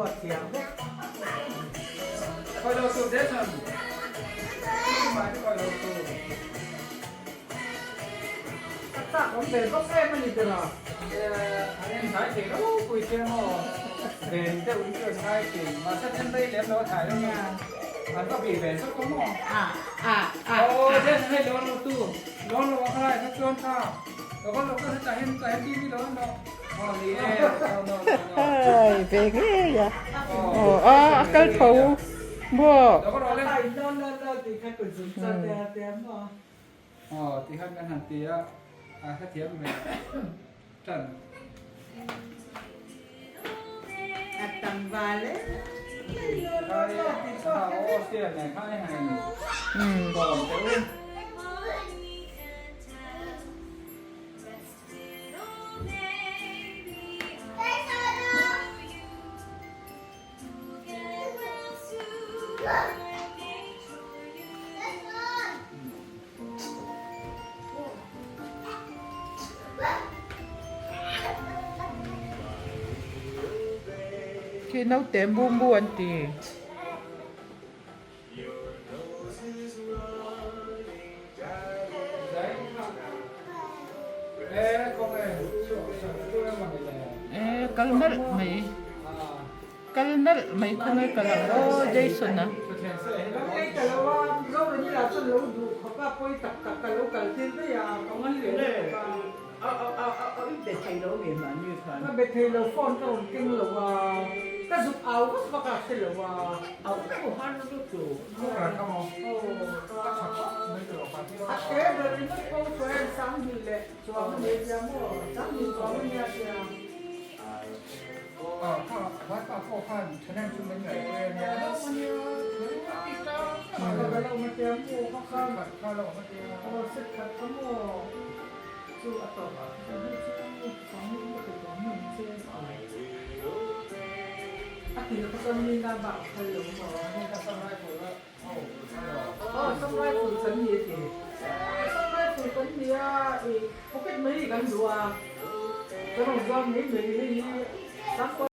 pawh a thiam vek. Khawi lo tur Jason. Tumah hi khawi lo tur. Ka chak awm ve bawk em a ni ber a. An en hnai thei ropui che maw? Ven deuh hi chu an ngai thin. Mahse an en rei lem lo a thai lo chu. An va bih ve zawk a maw? Aw Jason hei lawn lo tu. Lawn lo a khalai kha chuan kha. Lo lo ka hetah hian tah hian TV lo an lo. Aw ni e. No no no no. Hai ve ngei a. Aw a a kal tho maw. Lo ka rawh le. Ai no no no tih kha kut zung chuan te a tia maw. Aw ti khan kan han ti a. A hrethiam ve tan. A tam val e. No no no tih pawh a hre vek. Aw sia nen kha ai han kawm teh u. Khi naute bungbu an ti. E kal nalh mai kal nalh mai khawnge kal ang aw Jason a.